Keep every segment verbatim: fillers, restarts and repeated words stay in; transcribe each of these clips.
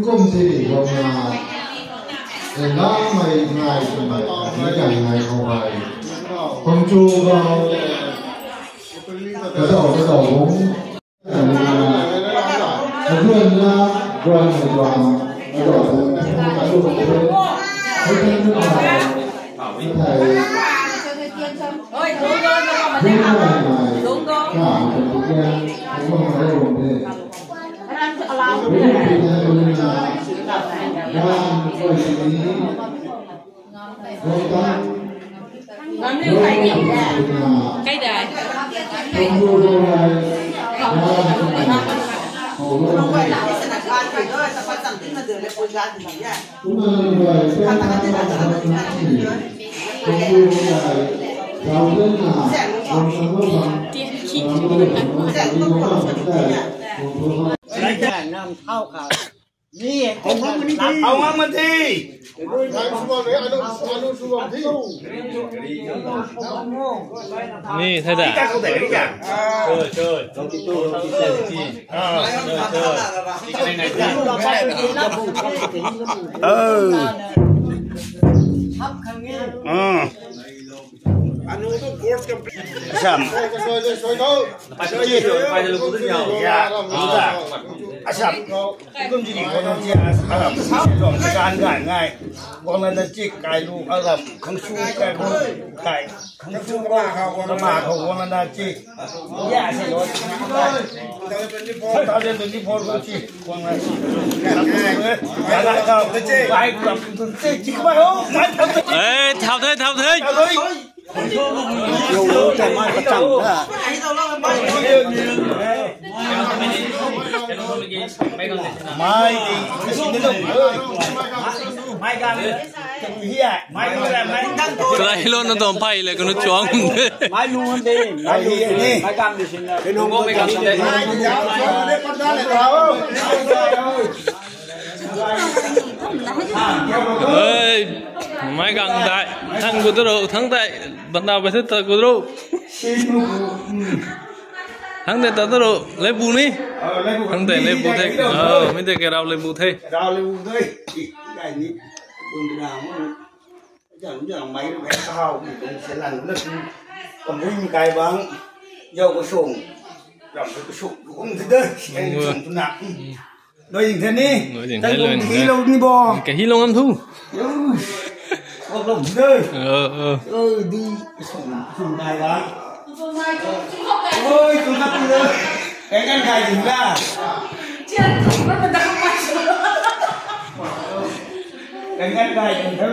Kum ti ri guang na, e, lamei ngai twmei, mi kai ngai khou hei, khang chu gau, kadau kadau bung, kaduan na, guan na guang, kadau bung, kadau bung, kadau bung, kadau bung, Ni, thei da. Asam. Asam. Kum jini ko nung ti asam. Kan gan ngai. Guang na na chik kai lu asam. Khang su kai lu kai. Khang su kai lu kai. Kama khou guang na na chik. Ya se lo. Two thousand twenty-four ko chik. Guang na chik. Kai lu. Kai lu. Chik kai ho. Kai lu. Eh, thau thei, thau thei. Try lo na tuang phay le kanu chuang. Mai lu hande, mai lu, mai gang di sin na. Ei, mai gang dai, thang gu daro, thang dai, banda bai the ta gu daro. Thang dai ta daro, leibu ni. Thang dai leibu the. Oh, mi dai ke rau leibu the. Rau leibu the. Dai ni. Bun da mo. Jang jang mai ru hai kahau ni kan se lan na tu. Kamui mi kai bang. Yau ko song. Ram ko song. Kum de de. Ai song tu na. Noi ding the ni. Noi ding the lo ni. Hi lo ni bo. Ka hi lo ngam thu. Yo. Ko lo de. Ờ, ờ. Ơ di. Song song kai bang. Oi, tu na tu de. Kan kan kai ding da. Kan kan kai ding da.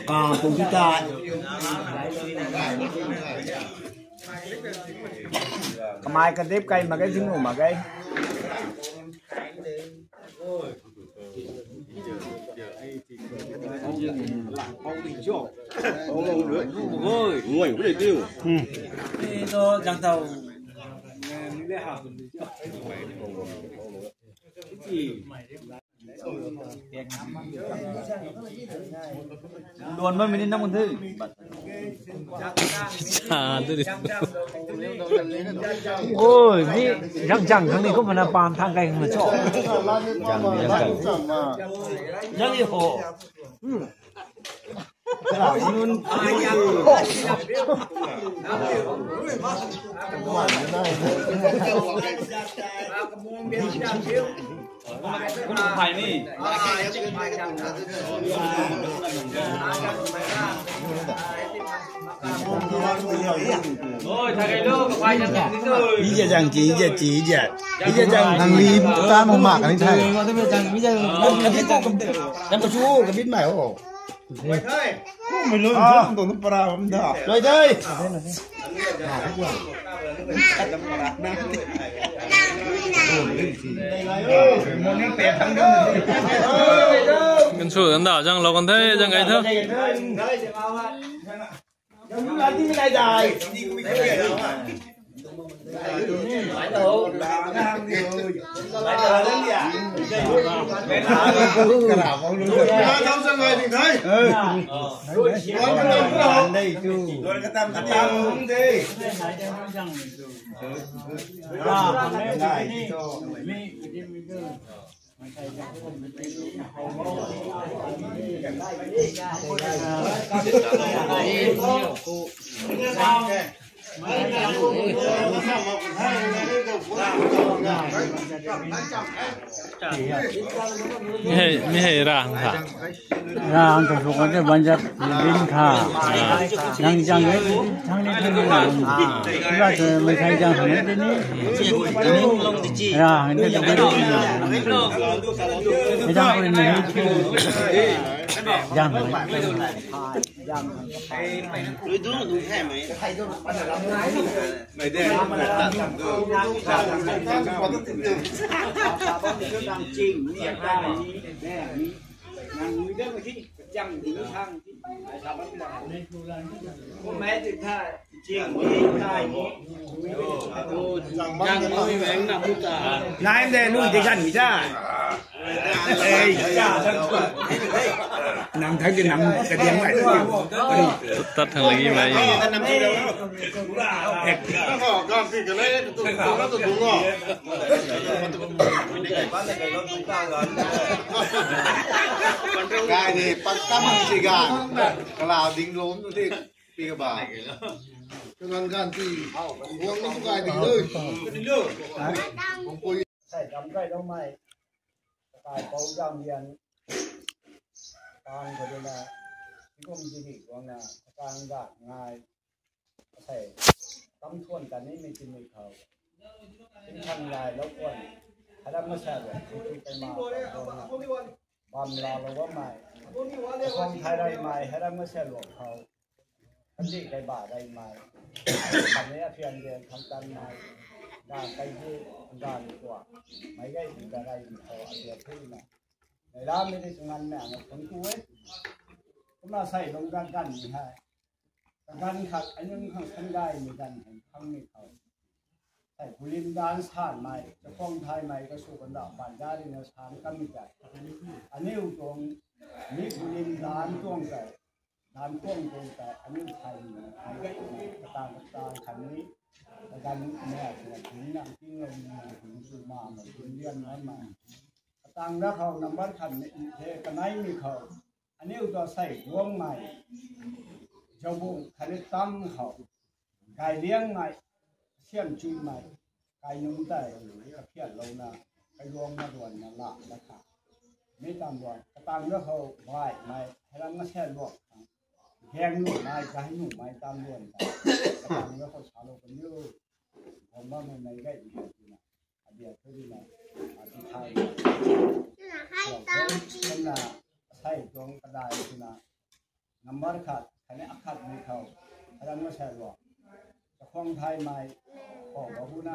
Maka pung ti tai. Kamai kadip kai mak ge, thing nu mak ge. Luan bam mini nam the. Cha de. Oi, mi jang jang khang ni ko mana pan thang kai khang cho. Jang ni jang jang. Jang ni ho. Ija jang chi, ija chi, ija. Ija jang nang li ta mo mak ni thai. Nang ka chu ka bit mai ho. Mei loi, ah, tu para bam da. Loi dai. Kan sw kan da, zang lou kan the, zang kai tho. Mi hei, mi hei ra hang tha. Ra hang tha, sw kan the, banjat din tha. Nang jang e, thang ni thang ni nang. Sila se mei thai jang hang ni ni. Ra hang ni ni. Jang ko ni. Jang. Nai de lui de gan mi da. Nang thak di nang kadiang lai. Tat thang lagi mai. Kai ni pat tam si ga. Kalau ding lom tu di. Pi ka ba. Ka gan gan ti. Guang ni tu kai ding lui. Sai dam kai lou mai. Kai pou jam lian. Kan ko de na. Ti kum ti di guang na. Kan ga ngai. Sai. Tam thuan kan ni mi ti mi khou. Tin thang lai lou kuan. Haram ma sa lo. Tu kai ma. Bam la lou bam mai. Kong thai rai mai. Haram ma sa lo khou. Kan di kai ba rai mai. Kan ni a phian de khang tan mai. Gan kai di gan kua. Mai gai di ka rai di khou a phian thu na. Nai lam ni di sungan na na khun ku e. Kumna sai lung gan gan ni hai. Ka gan khat, anun khang san gai ni gan khang khang ni khou. Sai bulim dan san mai, chakhwang thai mai ka sw kan da, ban da ri na san kam ni kai. Aniu tuang, mi bulim dan tuang kai. Dan tuang tuang kai, aniu thai ni, thai ni, katang katang khan ni, kagan ni, na, na, ting na, ting na, ting na, ting su ma, ma, ting lian na, ma. Katang da khou number khat ni, the, kanai ni khou. Aniu ta sai guang mai, jabung khat ni tam khou. Gai liang mai, siam chui mai, kai nung tai, ka phian lou na, kai luang na duan na la, la kha. Mi tam duan, katang da khou, bai mai, haram nga sian luak khang. Geng nu mai, gai nu mai, tam duan ta. Katang da khou sa lou kan yu. Guang ma mai mai gai ni na. Abia thu di na, a, ti thai. Kan na, sai tuang kadai tu na. Number khat, khatni akhat ni khou, haram nga sa lo. Chakhwang thai mai, khou ba bu na,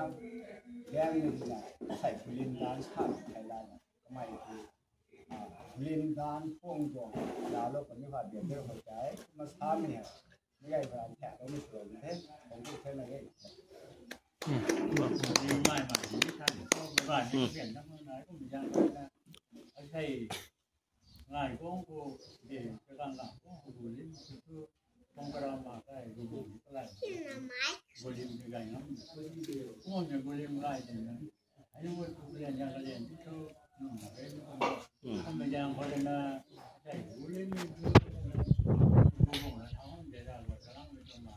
gang ni na, sai film dan sa thai la na, kamei tu, ah, film dan phung tuang, la lo kami khat bian de ho tai, ma sa mi hai. Mi gai ba thak lo mi tuang the, kong tu the na ge. Ngai kong ko de, kakang kang kong ko bulim tu, kong karam ma kai, bulim kalai. Bulim ni gai ngam. Kong ni bulim gai de na. Ai mo bulim ya kalian tu, nung na kai. Kong ma yang ko de na, kai bulim tu, bulim na thang de da, kalang de ma.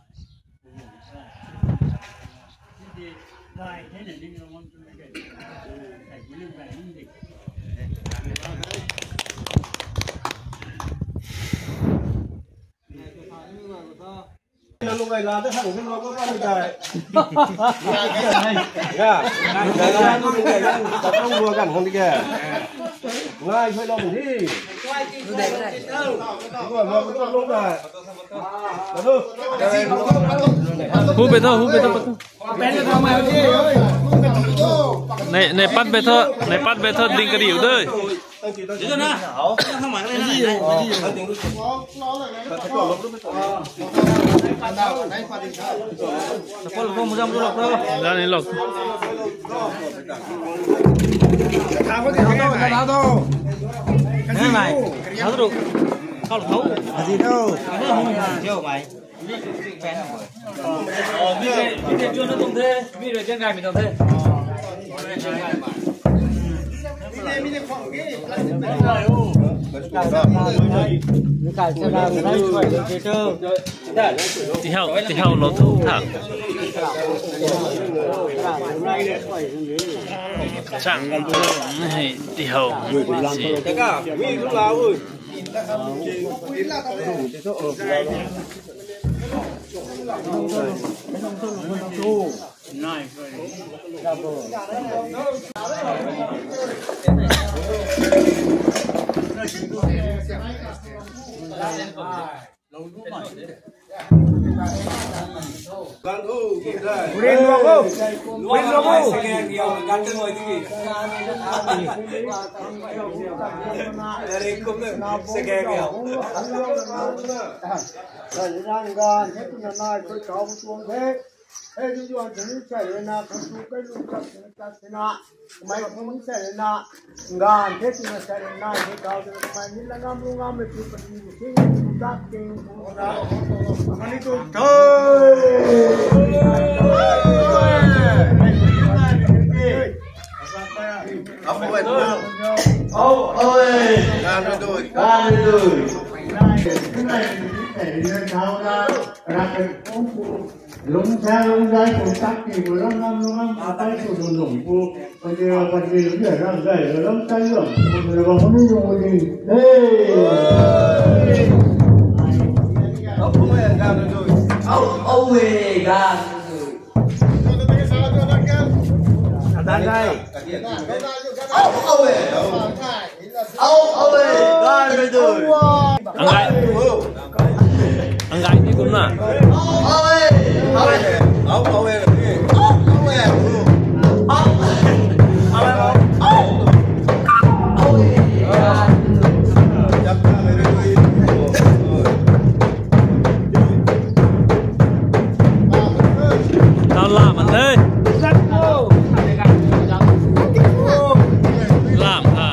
Ngai khui lou di. Hu pe tho, hu pe tho, pe tho. Nei, nei pat pe tho, nei pat pe tho, ding kariu dui. Zan ni lok. Tihau, tihau lou thu thak. Chang, hei, tihau. Hei, zuan thei ni sai rui na, khang tu kai lu tak sini tak sina, kamei khang ni sai rui na, ngan the twna sai rui na, hei kau twna kamei ni la ngam lu ngam mei tu pati lu sing tu tak ting tu na, kamei ni tu thei. Au, au, e. Gan rui dui. Gan rui dui. Lung sa lung dai kum tak ti pu lung ngam lung ngam atai pu lung lung pu. Pati ra pati lung ya ram dai lung tai lung. Pu lung lung lung lung. Hey. Au, au, e, gan. Au, au, e. Au, au, e. Gan rui dui. Ang gai. Ang gai ni kumna. Au, au, e. Au, au, e. Au, au, e. Tau lam man the. Lam ha.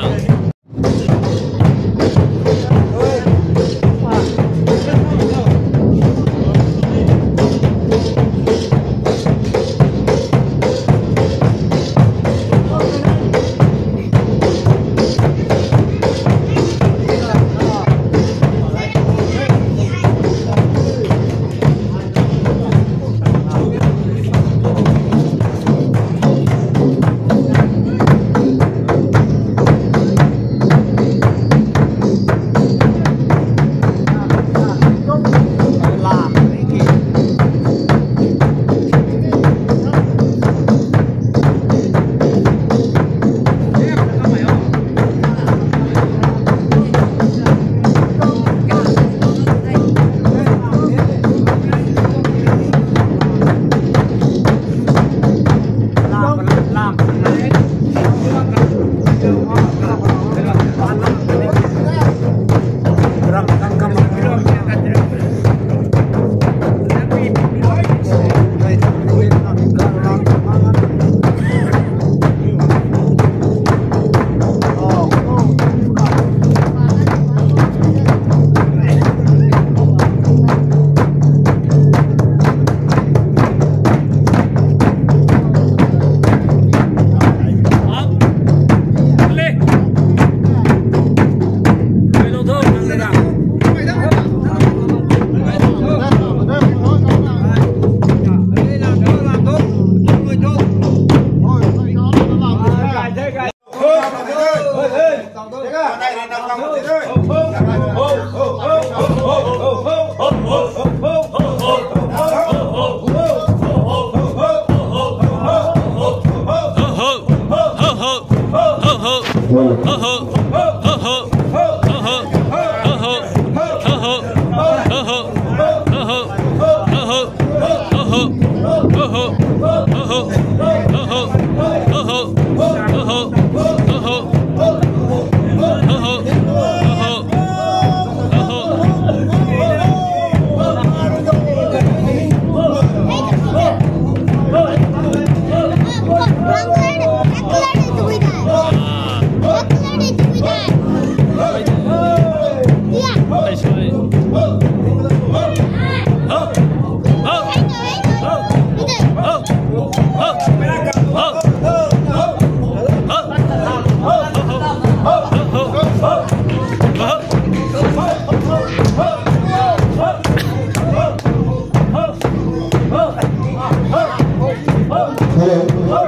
Hello.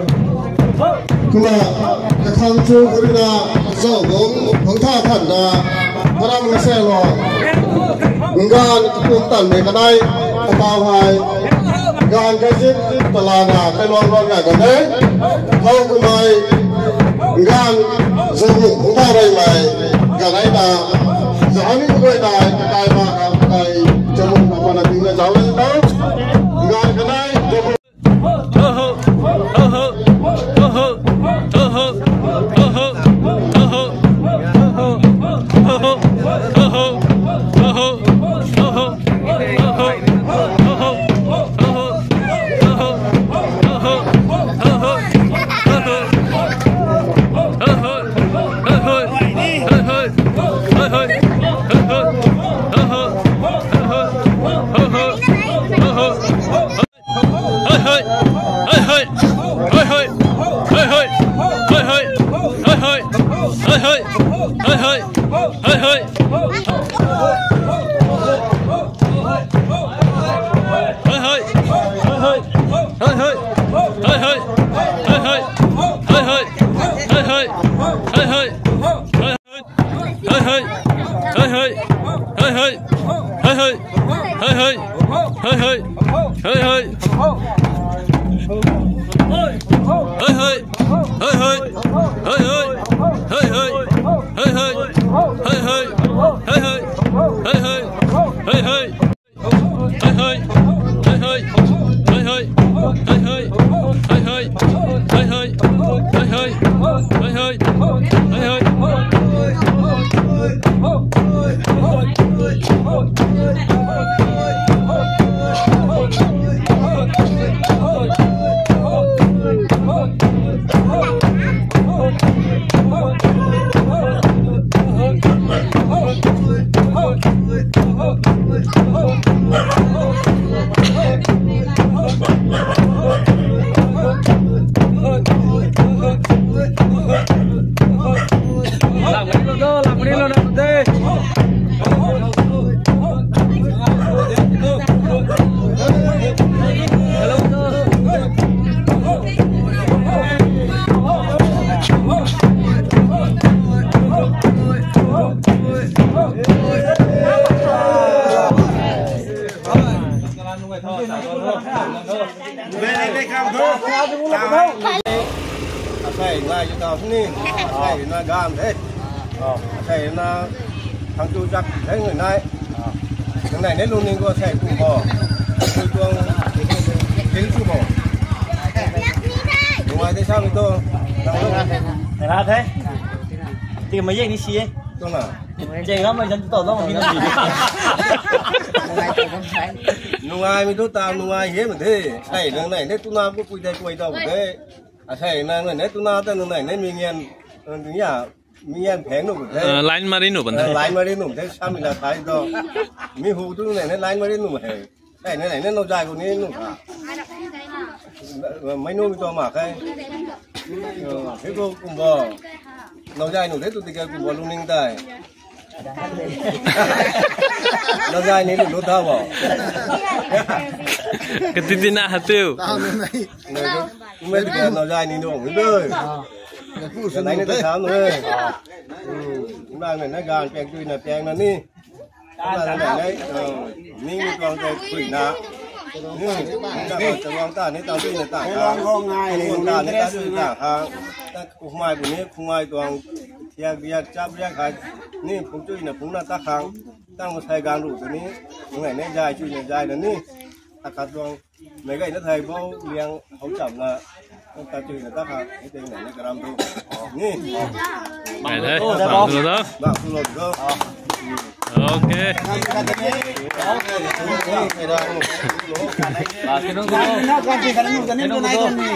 Kumna, kakhang chu kurina, zau bung, bung tha than da, param na se lo. Ngan kapum tan me kanai, kapau hai. Ngan kazip, palana, kai luang luang ngan kanai. Hau kumai, ngan, zau bung, bung tha rai mai, kanai ta. Zahani kuai tai, kai ma, kai, chamung, mana ding na zau ta. Ngan kanai, zau bung. Asei ngai yu tau sini, asei na gan the. Asei na thang tu jak the ngai nai. Nang nai ne lungning khou asei kum bo. Tui tuang ting kum bo. Nungai de sa mi to. Nang lo. Ra the. Ti ma ye ni si e. Tu na. Jeng ram mai jan tu tau dong mi na si. Nungai mi tu ta nungai he ma the. Asei nang nai ne tu na ku pui de kuai dau de. Asei nang nai ne tu na ta nang nai ne mi ngian, ya, mi ngian pheng nu de. Line mari nu ban the. Line mari nu de, sa mi la thai to. Mi hu tu nai ne line mari nu he. Nai ne nai ne nau zai ku ni nu. Mai nu mi to ma khe. He ko kum bo. Nau zai nu de tu ti ke kum bo lungning dai. Nau zai ni lu lu tha bo. Kati ti na ha tiu. Kum e ti ke nau zai ni nu ong ni de. Nai ni ta sa nu e. Nang nai na gan peng tui na peng na ni. Nang nai na, ni ni tuang tei tui na. Ni, nang tei tuang ta ni tang tui na ta. Tuang ta ni ta tui ta ha. Kumai bu ni, kumai tuang thiak riak, chap riak hai. Ni phung tui na phung na ta khang. Tang masai gang ru ta ni. Ngai ne zai tui na zai na ni. Ta khat tuang. Mei gay na thei bo liang hou cham na, ta tui na ta kha, hei teng na karam tu. Ni. Mai the, bang tu lo. Bang tu lo tu. Okay. Last ke nung tu. Nung tu nai tu ni.